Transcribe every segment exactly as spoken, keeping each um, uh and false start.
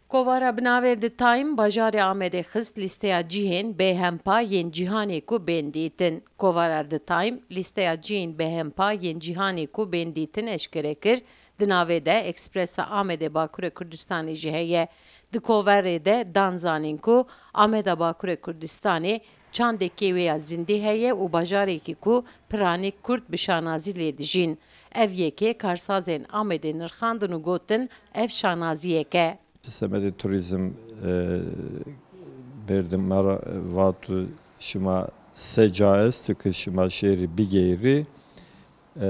Kovara bi navê The Time bajarê Amedê xist lîsteya cihên bêhempa yên cîhanê ku bên dîtin. Kovara The Time lîsteya cihên bêhempa yên cîhanê ku bên dîtin eşkere kir, di navê de Ekspresa Amedê Bakurê Kurdistanê jî heye. Di kovarê de dan zanîn ku Ameda Bakurê Kurdistanê çandekê wê ya zindî heye û bajarekî ku piranî Kurd bi şanazî lê dijîn. Ev yekê karsazên Amedê nirxandin û gotin, ev şanaziyek e. Semedê turizm, e, berdim me re vat û şima se ca esto ku şima şêrî bigêrî, e,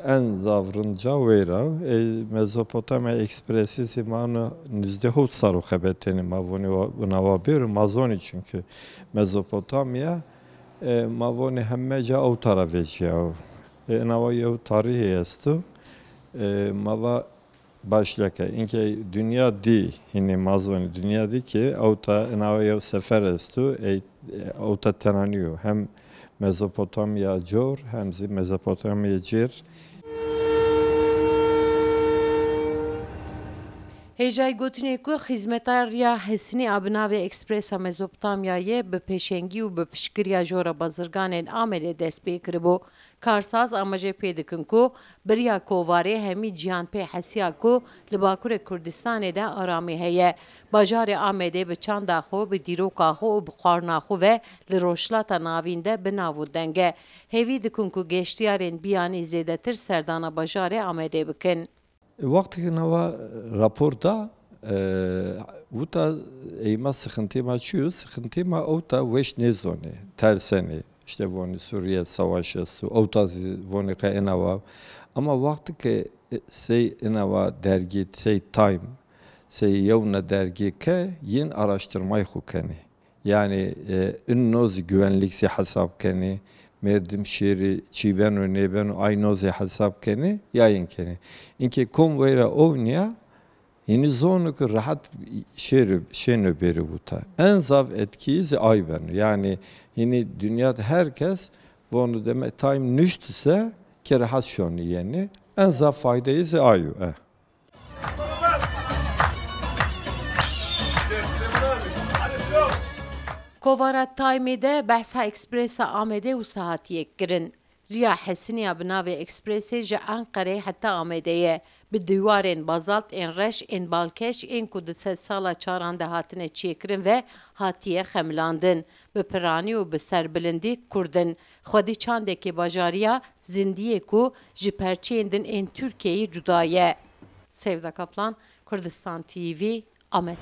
en zaf rind ca wêra. E, Mezopotamya Ekspresî zî ma no nizdê hewt sar û xebetêne ma vonî wa, wina wa bêro ma zonî çunke Mezopotamya, e, ma vonî heme ca ewta ra veciya. E, ina wa yew tarîhê esto. E, ma va Başleke, inkê dinya dî, hinî ma zonî dinya dî ki ewta inawa yew sefer esto, ey, ewta tenanî yo. Hem Mezopotamya cor, hem zî Mezopotamya cêr. Hêjayî gotinê ku xîzmeta Riya Hesinî a bi navê Ekspresa Mezopotamyayê bi pêşengî û bi piştgiriya jora bazirganên Amedê dest pê kiribû. Karsaz amaje pê dikin ku bi riya kovarê hemî cîhan pê hesiya ku li Bakurê Kurdistanê de aramî heye. Bajarê Amedê bi çanda xwe, bi dîroka xwe û bi xwarina xwe ve li Rojhilata Navîn de bi nav û deng e. Hêvî dikin ku geştiyarên biyanî zêdetir serdana bajarê Amedê bikin. Wextê ke nava rapor da, e, wita ey ma sixintê ma çi yo? Sixintê ma ewta weş nêzonê, tersenê. İşte vonê Suriye savaş esto, ewta zî vonê qe inawa. Ama wextê ke, e, sey inawa dergî, sey Time, sey yewna dergî ke yên araştırmayê xwe kenê. Yani, e, in no zî güvenlik zî hesab kenê, merdim şêrî çî beno nêbeno, ay no zî hesab kenê, ya yên kenê. Inkê kom weyra ewniya, hinî zono ku rehet şêrî, şêno bêrî wita. En zaf etkî zî ay beno. Yani, hinî dinya de herkes vono deme Time nuştise ke rehet şonî yenî. En zaf faydeyê zî ay yo, e. Kovara Time'ê de behsa Ekspresa Amedê wisa hatiye kirin. Riya Hesinî ya bi navê Ekspresê ji Enqerê heta Amedê ye. Bi dîwarên bazalt ên reş ên balkêş ên ku di sedsala çaran de hatine çêkirin ve hatiye xemilandin. Bi piranî û bi serbilindî Kurd in. Xwedî çandekê bajariya zindiyê ku ji perçeyên din ên Tirkiyeyê cuda ye. Sevda Kaplan, Kurdistan T V, Amed.